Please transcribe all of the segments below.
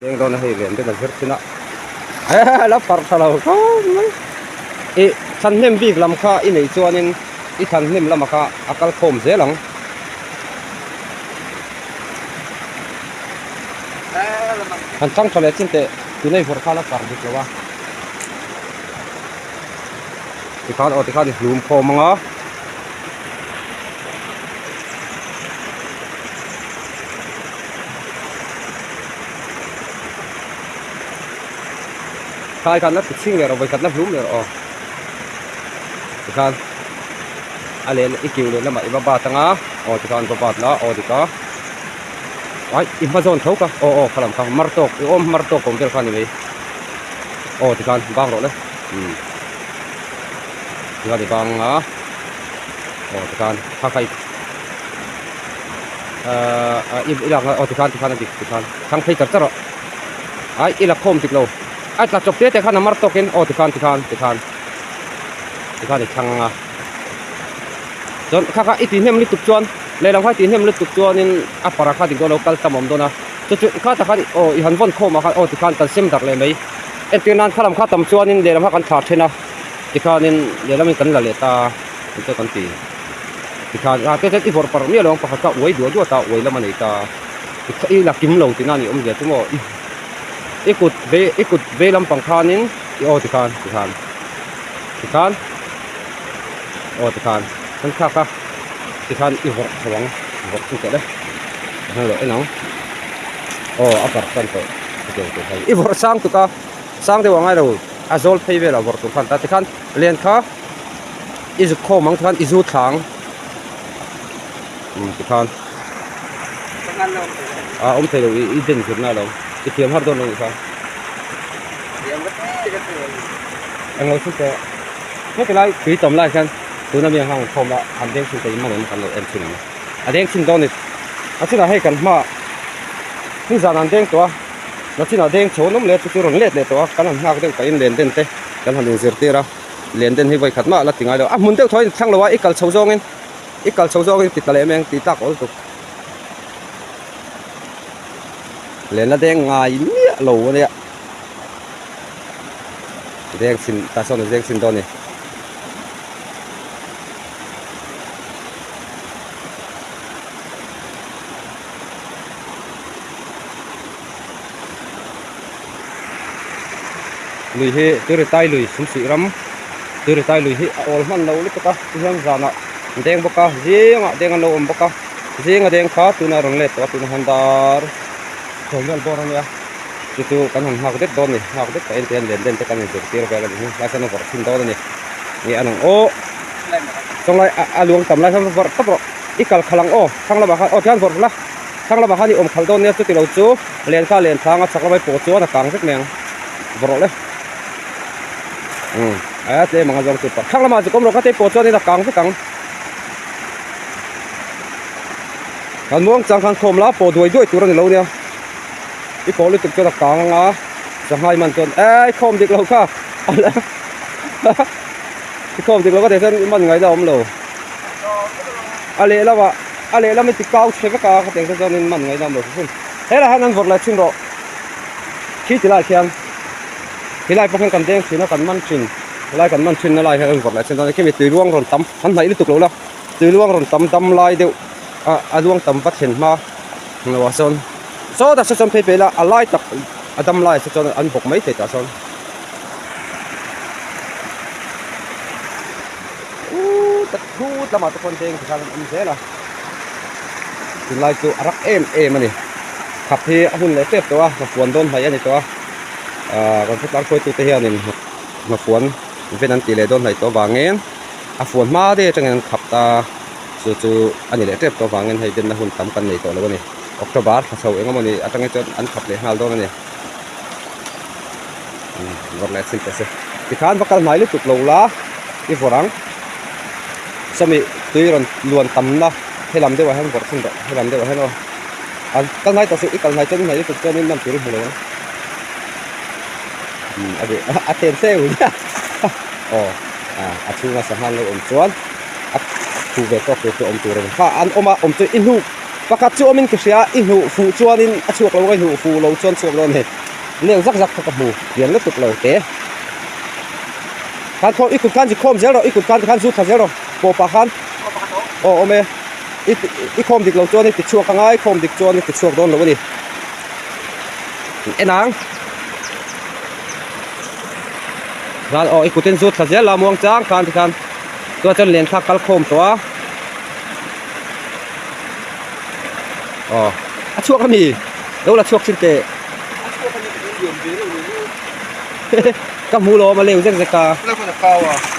Leng dawn a hei len ten a zir thin a eh la parh tha lo khawp mai ih thlan hnem bik lam kha i neih chuanin i thlan hnem lamah kha a kal khawm zel ang. Han chang tha leh chin teh tuna i vawrh kha la parh dik lo a tikhan aw tikhan i hlum khawm ang a. Khai khan a ti chhing leh rawh vawikhat na hlum leh rawh aw tikhan a leh i kiu leh lamah i va bat anga aw tikhan va bat la aw dik a ai i hma zawn tho kha aw aw khalam kha mar tawk i awm mar tawk awm vel kha a ni mai aw tikhan bang rawh le umm tikhan i bang a aw tikhan kha kha i ahh i lak aw tikhan tikhan a dik tikhan chhang phei char char rawh ai i la khawm dik lo a tla chawp te te khan a mar tawk in aw tikhan tikhan tikhan tikhan i chhang anga chuan kha kha i tih hnem lutuk chuan lehlam kha i tih hnem lutuk chuanin a para kha dik dawn lo kal tam a awm dawn a chu chu kha takhan aw i han vawn khawm ah khan aw tikhan kan sem darh leh mai entir nan khalam kha tam chuanin lehlam kha kan thlah then a tikhanin lehlamin kan la leh ta chu kan ti. Tikhan a te chuan i vawrh parh miah lo ang pakhat kha uai duah duah ta uai lam a nei ta i la kim lo tihna a ni awmzia chu maw i kut ve i kut vei lampang khanin i aw tikhan tikhan tikhan aw tikhan kan thlak a tikhan i vawrh chho ang vawrh chu teh le heng lo en ang aw a parh tan tawh chutiang tur khan i vawrh sang tuk a sang deuh a ngai lo a zawl phei velah vawrh tur khan ta tikhan len kha. I zuk khawm ang tikhan i zu thla ang umm tikhan a awm thei lo i den zirna alo i thiam har dawn lo nih kha englo chu teh heti lai tui tam lai hian tuna mi ang han khawm a han deng chhin te in man em kan lo en chhin ang a deng chhin dawn ni a chinah hei kan hma hei zan an deng tawh a nachinah deng chho an awm leh chu chu rawn let leh tawh a kan han nghak deuh pahin len den te kan han inzirtir a. Len den hi vawi khat mah a la ti ngai lo. A hmun deuh thaw a inthlang lo a, i kal chho zawngin, i kal chho zawngin ti ta leh em tih tak awl tuk. Len la deng ngai miah lo a nia. Deng chhin, tah sawn a deng chhin dawn a ni. Lui hi Turitai lui Sumsuih ram Turitai lui hi a awl hman lo lutuk a tihian zanah an deng bawk a zingah deng an lo awm bawk a zinga deng kha tunah a rawn let tawh a tunah hian dar chho vel bawr a nia chu chu kan han nghak det dawn a ni nghak det pah in tihian len den te kan inzirtir vel a ni hi lai sawn a vawrh thin dawn a ni nge a nang aw chawnglai a luang tam lai khan va vawrh tawp rawh i kal khalh ang aw thlang lamah khan aw tihian vawrh la. Thlang lamah khan i awm khalh dawn nia chuti lo chu len kha len thlang a chak lamah i pawh chuan a kang vek mai ang va rawh le umm a tlem ang a zawng chu pah thlang lamah chu kawm rawh kha te i pawh chuanin a kang vek ang kan muang chang khan khawm la pawh duai duai tur a ni lo nia i pawh lutuk chuan a kang ang a sanghai man chuan eh i khawm dik lo kha i khawm dik lo ka tih chuan i man ngaihna a awm lo a lehlamah. A lehlam i ti kau chhe vek a, khatiang te chuanin man ngaih dam lo hrim hrim. Helai hian an vawrh leh thin rawh. Khi ti lai khian helai pawh khian kan deng thin a, kan man thin. Helai kan man thin na lai hian an vawrh leh thin dawn a, khimi tui luang rawn tam han hnaih lutuk lo la, tui luang rawn tam dam lai deuh a a luang tam va thlen hma lo ah sawn sawtah saw chuan phei phei la a lai tak a dam lai ah saw chuan an bawk mai thei tah sawn. Uuu ta thut lamah te pawh deng tikhan an awm zel a tunlai chu a rak em em a ni khap hi a hun leh tep tawh a hnafuan dawn hnaih a ni tawh a ahh kan khawtlang hruaitute hianin hnafuan ven an tih leh dawn hnaih tawh avangin a fuan hma te atangin an khap ta chu chu a ni leh tep tawh avangin hei denna hun tam kan nei tawh lo a ni October thla chho eng emawni atangin chuan an khap leh nghal dawn a ni vawrh leh chin teh se tikhan va kal hnai lutuk lo la i vawrh ang sawmi tui rawn luan tamna helam deuh ah hian vawrh thin rawh helam deuh ah hian aw a kal hnai tawh suh i kal hnai chuan i hnai lutuk chuan in man tur i hmu lo ang umm a duh a then se ui aw a chhunga sangha an lo awm chuan a thu ve tawk tur chu awm tur a ni kha an awm a awm chu i hnuk. Pakhat chu awmin ka hria, i hnuh fuh chuanin a chhuak lo ang a, i hnuh fuh lo chuan chhuak lo a ni. Leu zak zak kha ka hmu lian lutuk lo te. Khan khawm, i kut khan chi khawm zel rawh, i kut khan tikhan zu thla zel rawh, pawh pah khan. Aw awm e, i i khawm dik lo chuan i ti chhuak ang a, i khawm dik chuan i ti chhuak dawn lo a ni. En ang. Khan aw i kutin zu thla zel la muang chang khan tikhan chuan chuan len thlak kal khawm tawh a. Aw a chhuak a mi lo la chhuak thin teh. Ka hmu lo a leu zek zek a.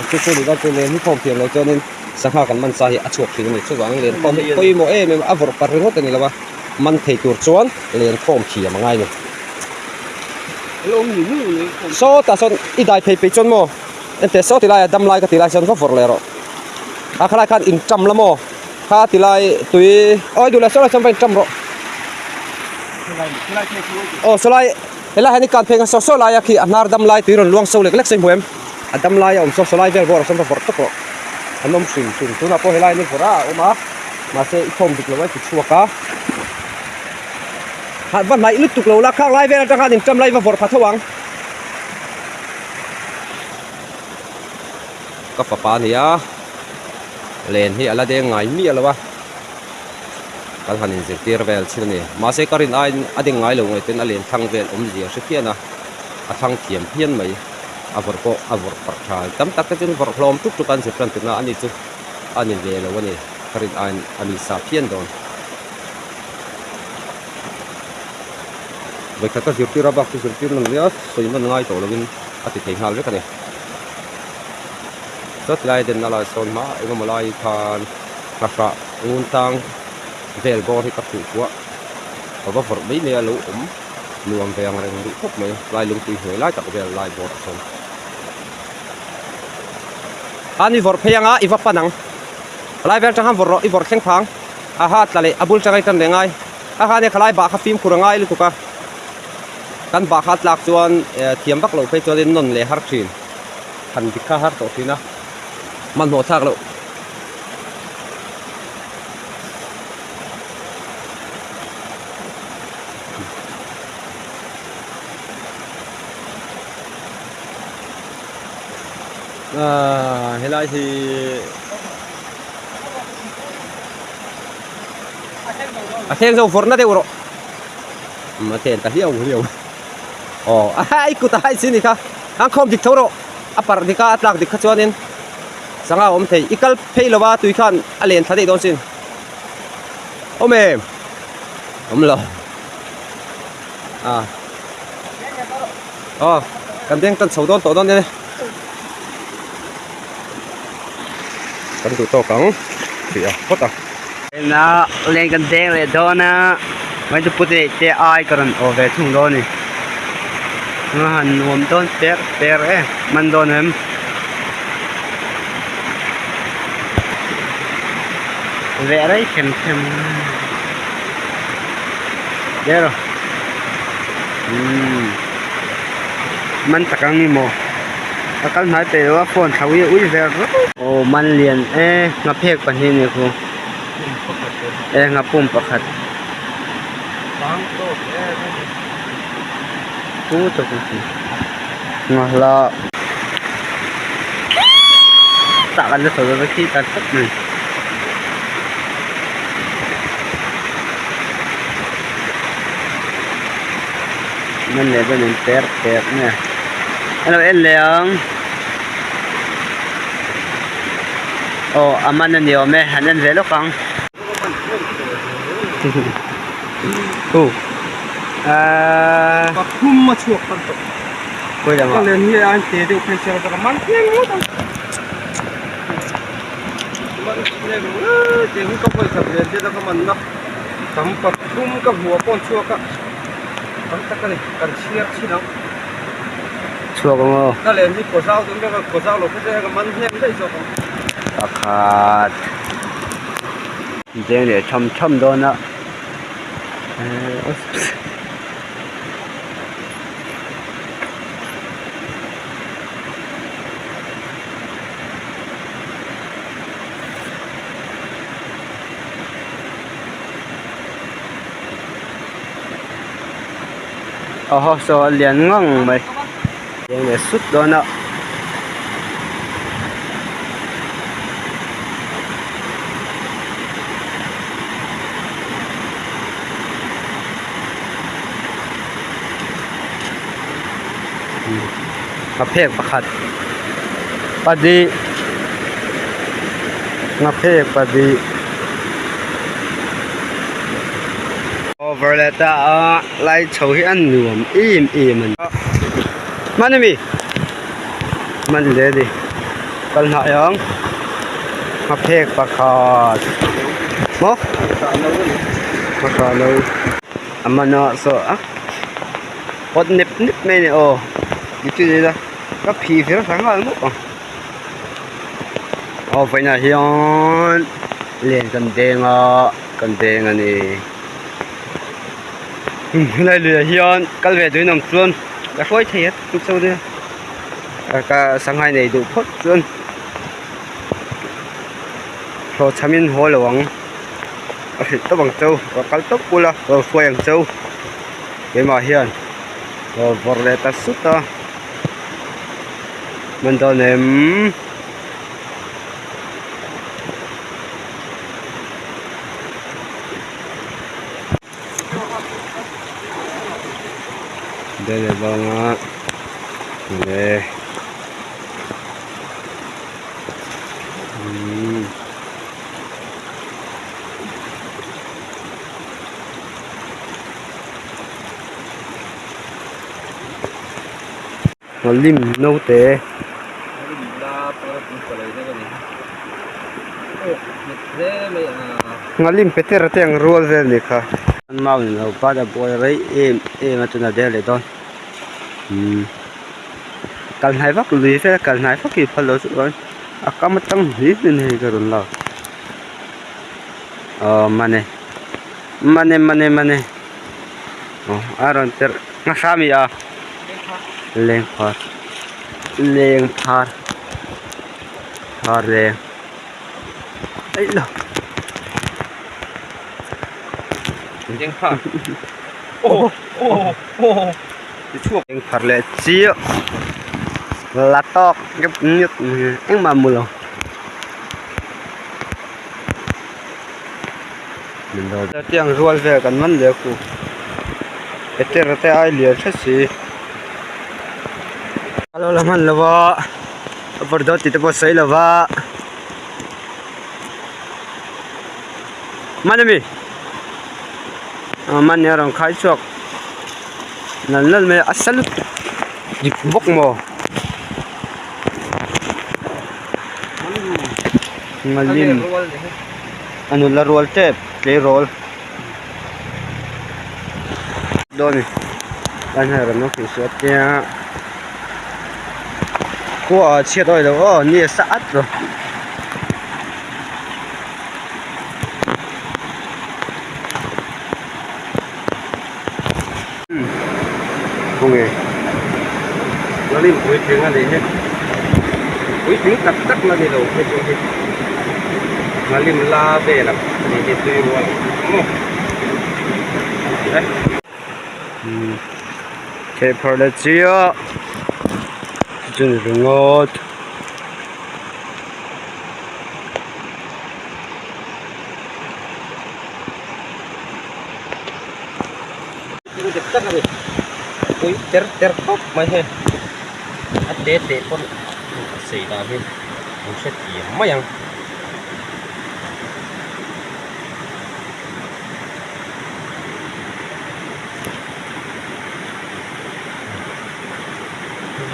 Chu chu ni dawn chu len hi khawm thiam lo chuanin sangha kan man sa hi a chhuak thin a ni. Chuvangin len khawm hi pawimawh em em a vawrh parh ringawt a ni lo a, man thei tur chuan len khawm thiam a ngai ni. Saw tah sawn i dai phei peih chuan maw enteh saw ti lai a dam lai ka ti lai sawn va vawrh leh rawh. A khalai khan in ṭam la maw kha ti lai tui awi duh leh saw lai sawn va in ṭam rawh. Aw saw lai. Helai hian i kan phei kha saw saw laia khi a hnar dam lai tui rawn luang so lek lek sawi hmu em? A dam laia awm saw saw lai vel vawrah sawn va vawrh tawp rawh. An awm hrim hrim. Tunah pawh helai hian i vawrh a a awm a, mahse i khawm dik lo a i ti chhuak a. Ha va hnaih lutuk lo la, khang lai vel atang khan inṭam lai va vawrh pha tho ang. Ka fapa a ni a, len hi a la deng ngai miah lo a. Kan han inzirtir vel chin a ni. Mahse ka rin aiin a ding ngai lo ngaihtuahin a len thlang vel awmzia hre phian a, a thlang thiam phian mai. A vawrh pawh a vawrh parh tha. Tam tak te chuan vawrh hlawm tuk tuk a an zir tan tirhna a ni chu a ni ve lo a ni. Ka rin aiin a ni sa phian dawn. Vawikhat ka zirtir a bak chu zirtir nawn nia sawi nawn ngai tawh lovin a ti thei nghal vek a ni. Chutilai denna lai sawn hma engemaw lai khan Nghahrah ngun tlang vel bawr hi ka hmuh fuh a, ka va vawrh mai mai a lo awm nuam ve ang reng duh khawp mai, lai lungpui hnuai lai tak vel lai bawrah sawn. Khan i vawrh phei anga i va pan ang, khalai vel atang khan vawrh rawh i vawrh thleng phang, aha tla leh a bul tang a i tan leh ngai, kha khan e khalai bah kha fimkhur a ngai lutuk a, kan bah kha a tlak chuan thiam vak loh phei chuanin nawn leh har thin, han dik kha har tawh thin a, hmanhmawh thlak loh. Ahh helai hi a thleng zo vawrhna deuh rawh umm a thlen ta hliau hliau aw a i kut a hai chi ni kha an khawm dik tho rawh a parh dik a a tlak dik kha chuanin. Sangha awm thei i kal phei lo a tui khan a len thla daih dawn sin. Awm em? Awm lo. A. Aw, kan beng tan chho dawn tawh dawn nia. Kan duh tawk ang tih a phawt a. Na len kan deng leh dawn a, mai chu pute te ai ka rawn aw ve thung dawn a ni. A han nuam dawn per per e, man dawn em. Veh rei them them der aw umm man tak ang ni maw a kal hnai peih lo a phone thla ui ui vel rawk aw man lian e nghaphek pahnih a ni khu e nghapum pakhat chu tak a ni nghahla tah kan la chho dawn a khi tan tawp mai. Man leh dawn in per per nge a lo en leh ang aw a man a ni awm e han en ve lawk ang uh ahh Pathum a chhuak tan tawh Khawi lamah ka len hi a in te deuh phei sia ka man hnem ngawt ang man hnem ngawt tiang hi ka vawi khat len te ka man na tam pathum ka hmu a pawn chhuak a tam tak a ni kan chhiar chhin ang chhuak ang aw ka len hi kaw zau dawn vek a kaw zau lo phei chuan ka man hnem daih zawk ang pakhat deng leh tham tham dawn a Aw saw a lian ngang mai eng leh sut dawn a. A phek pakhat pahnih nghaphek pahnih over leh ta a lai chho hi a nuam em em a ni hman ami hman hle a ni kal hnah ang nghaphek pakhat maw nghahrah lo a man a saw a. Hawt nep nep mai a ni aw ti ila ka phih vir thla nghal mawp ang aw vawiinah hian len kan deng a kan deng a ni helai luiah hian kal ve duhin awm chuan ka hruai thei a chu nia ka sangha nei duh phawt chuan hlawhchhamin haw lo ang a hrilh tawp ang cheu ka kal tawp ula ka lo hruai ang cheu. Keimah hian aw vawrh leh ta sut a hman dawn em? Dele banga le umm. Lim naute Nghalim Petera te ang rual vel ni kha. An mau ni lo pa da buai rei em em a chuna der leh dawn umm kal hnai vak lui vel a kal hnai vak hi phal lo chu chuan a kam atang hlim in hei ka rawn lak aw mane. Mane mane mane aw a rawn perh hmasa mi a lengphar lengphar phar leng aih lo lengphar aw aw aw lengphar leh chiah la tawk engmah a hmu lo. Tiang rual vel kan man leh ku Peter te ai lian hret si a lo la hman lo va a bawr dawn tih te pawh a sawi lo va hman ami hman nia rawn khai chhuak nal nal mai a a sa lutuk dik bawk maw. Ngalim a nula rual tep tleirawl dawn a ni an han rawn awm suat nia khua ah chhiat awih loh aw ni a sa at lo khawnge Ngalim puitling a nih hi puitling tak tak la ni lo phei chu hi Ngalim la vel ang a nih hi tui rual ang maw Theh phawrh leh chiah chu ni ringawt. Thil dik tak a ni pui ter ter khawp mai hei a te te pawn a sei dan hi an hre thiam mai ang.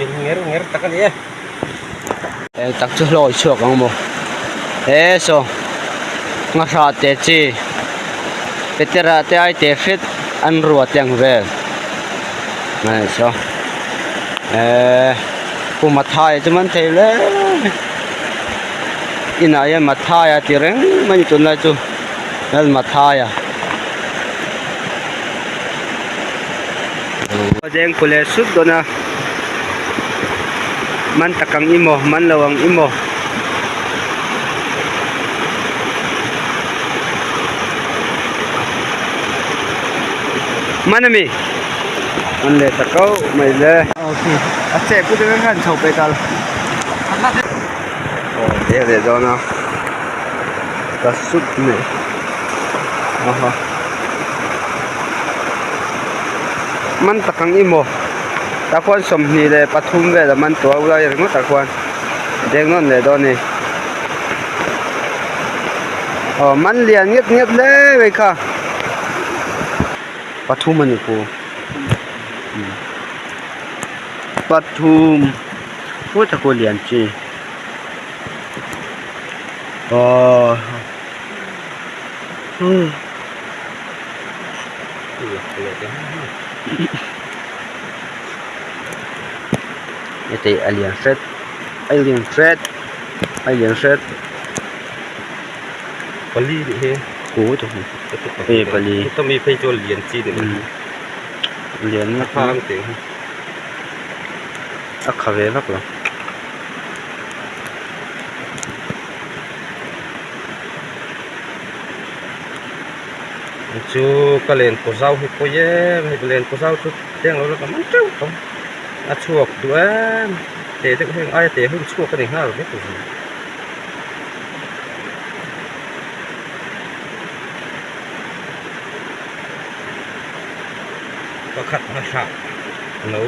Lian nger nger tak a ni e. Eng tak chu hlawi chhuak ang maw he saw nghahrah te chi petera te ai te hret an ruat te ang vel hei saw ehh pu mathai chu man thei hle inah hian mathai a ti reng mai a ni tunlai chu lalmathai a. Deng khaw leh sup dawn a man tak ang i maw man lo ang i maw man ami. Man leh ta kauh mai le. A cheh put atang khan chho peh tal. Aw te leh dawn a ta sup mai aha man tak ang i maw tah khuan 23 vel a man tawh a ulai ringawt ah khuan deng nawn leh dawn a ni aw man lian nghet nghet hle mai kha pathum a ni pu pathum pawh tak lian chi aww heti a lian hret a lian hret a lian hret pali nih hi e pali hemi phei chu a lian chi ni mai lian a thlang tih hi a kha ve vak lo. Chu ka len kaw zau hi pawi em hei len kaw zau chu teng lo la ka man teuh tawh a chhuak duh em teh deuh heng aia teh hun chhuak a ni nghal vek lo. Pakhat hmasa lo.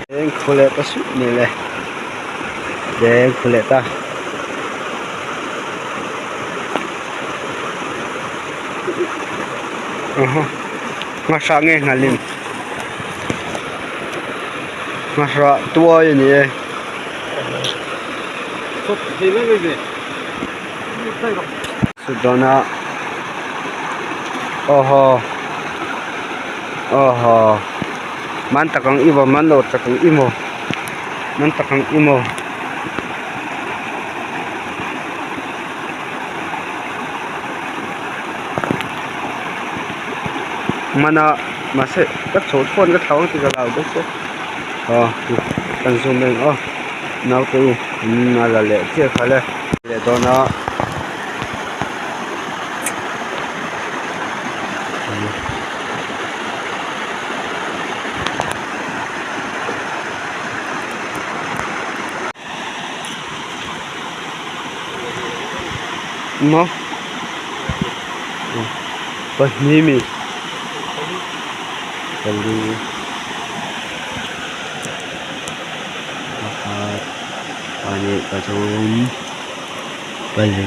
Deng khu leh ta sup mai le deng khu leh ta nghahra nge nghalin nghahra tuai a ni e. Sut dawn a aw haw aw haw man tak ang i maw man lo tak ang i maw man tak ang i maw mana mahse ka chho chuan ka thlau ang tih ka hlau bawk che aw kan zoom en aw naute u a la leh chiah kha le leh dawn a. Maw pahnih mi pali pakhat pahnih pathum pali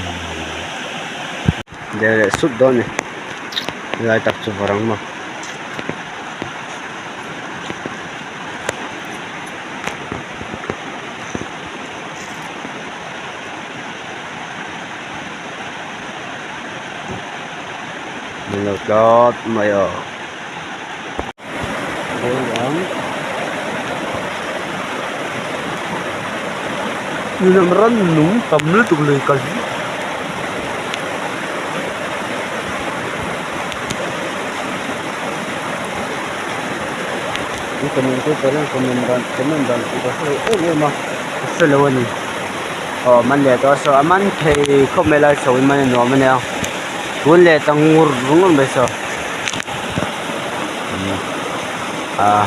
der leh sup dawn a ni helai tak chu vawrh ang maw. Min lo tlat mai a. Ninawm ran nung tam lutuk lui kal hi. An comment te pawh hian comment dan comment dan tih ka hrelo em em a ka hrelo a ni aw man leh tawh a saw a man thei khawp mai lai chho in man a nuam a nia tun leh ta ngur ngur mai saw ah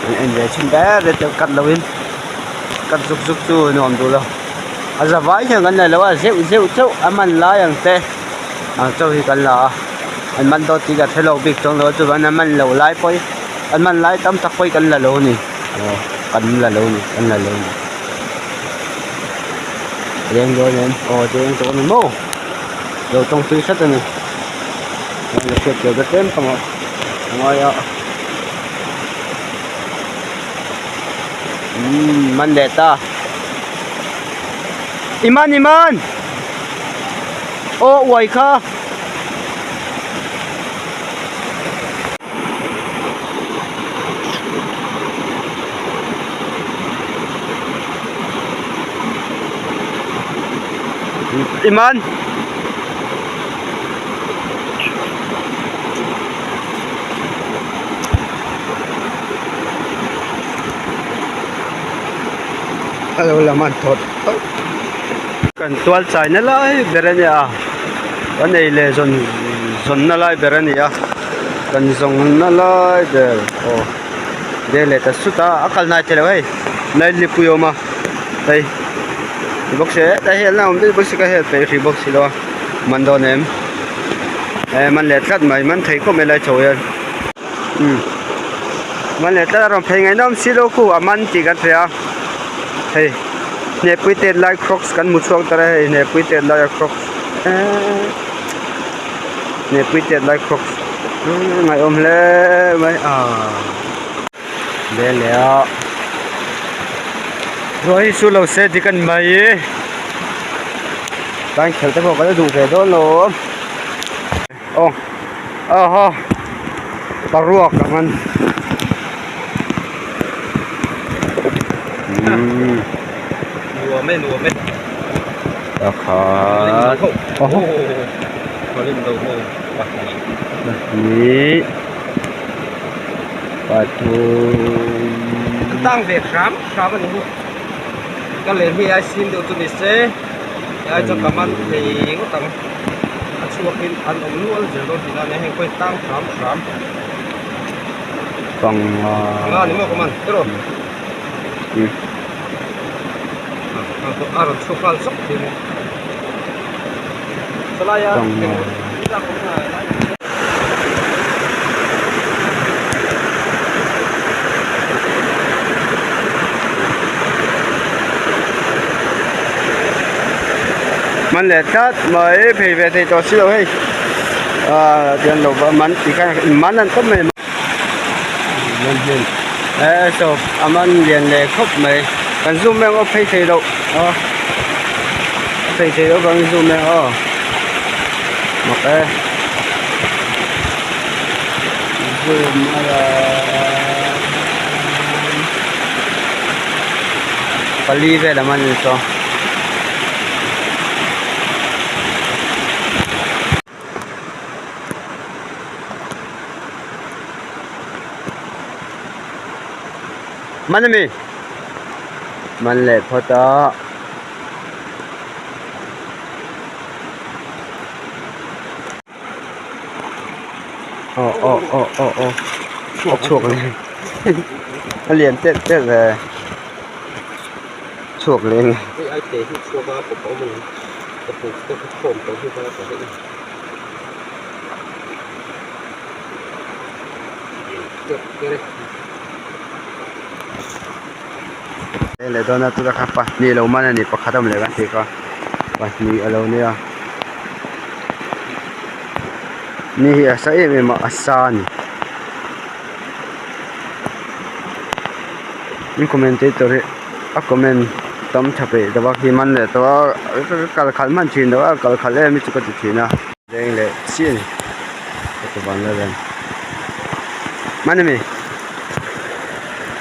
an en ve thin ber ber te cut lo in cut zuk zuk chu nuam duh lo a za vai hian kan la lo a zeuh zeuh chauh a man lai ang te ang chauh hi kan la a an man dawt tih ka hre lo bik chuang lo a chuan a man loh lai pawh hi an man lai tam tak pawh hi kan la lo a ni aw kan la lo a ni kan la lo a ni leng dawn em aw leng tawh a ni maw lo tawng tui hret a ni la hriat tur te tlem ka mawh a ngai a umm man leh ta i man i man aw uai kha. I man a lo la man thawt thawt kan tual chai na lai ber a nia kan ei leh zawn zawn na lai ber a ni a. Kan zawng na lai ber aw der leh ta sut a a kal hnai thei lo hei lai lipui a awm a hei ti bawk se hetah hian a awm daih bawk si ka hel peih hrih bawk si lo a man dawn em eh man leh tlat mai man thei khawp mai lai chho hian umm man leh tlat a rawn phei ngaihnawm si lo khu a man tih kan hria a hei hnehpui tet lai crocs kan hmu chhuak ta hei hnehpui tet lai a crocs eeee. Hnehpui tet lai crocs ngaihawm hle mai aaa leh leh a ruah hi su lo se dik a ni mai tlai khelh te pawh ka la duh ve dawn lo aw aw haw paruak ang an umm nuam e nuam e. Pakhat pahnih pathum Tang ve hram hram a ni hi ka len hi ai sim deuh chu ni se ai chuan ka man thei ngawt ang a chhuak in an awm nual zel dawn tihna a nia heng pawh hi tang hram hram panga panga ni maw ka man tiraw. A rawn chhuak nghal zawk thei mai. Chulai a Man leh tlat mai phei ve thei tawh si lo hei ah tian lo va man ti khan man an tawp mai. Man hmun eh saw a man lian leh khawp mai kan zoom em aw phei thei loh aw a phei thei loh vangin zoom em aw mak e zoom a la pali vel a man ni saw. Man ami man leh phawt a aw aw aw aw aw a chhuak leh a lian telh telh ve chhuak leh ang. Leh dawn a tuna kha pahnih lo man a ni pakhat a awm leh kan tih kha pahnih a lo nia ni hi a sa em em a a sa a ni in commentator hi a comment tam tha peih lo a khi man leh tawh a kal khalh hman thin lo a kal khalh em hi chu ka ti thin a leng leh chiah a ni ka ti van la reng man ami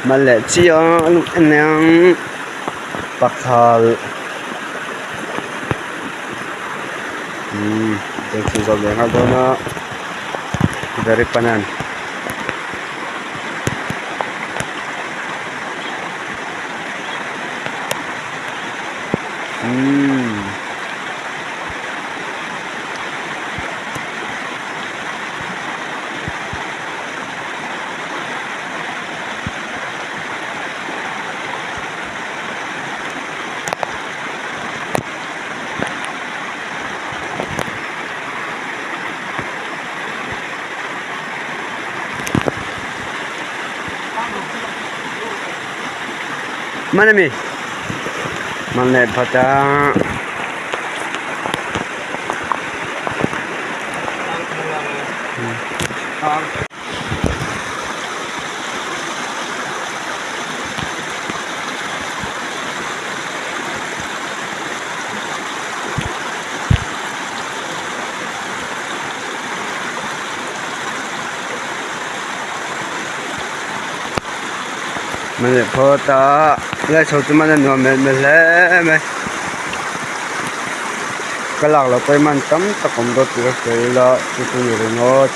man leh chiah a eng pakhat umm eng thil zawh leh nghal dawn a very panan. Umm. Man ami man leh phawt a Man leh phawt a lai chho chu man a nuam hmel hmel hle mai ka lak loh pawhin man tam tak awm dawn tih ka sawi ila chu chu ni ringawt.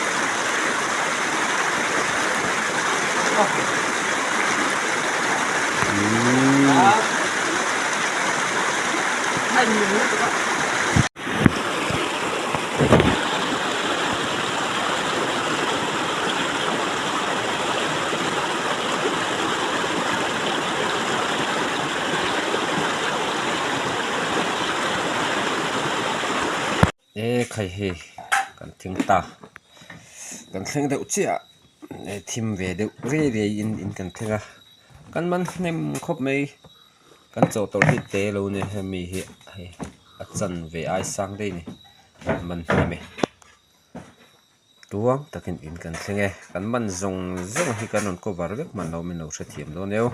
E khai hei kan thing ta kan thleng deuh chiah a thim ve deuh riai riai in in kan thleng a kan man hnem khawp mai kan chaw tawrh hi te lo ni hemi hi hei a chan ve ai sang daih a ni kan man hnem e tuang takin in kan thleng e kan man zawng zawng hi kan rawn cover vek hman lo min lo hrethiam dawn eo.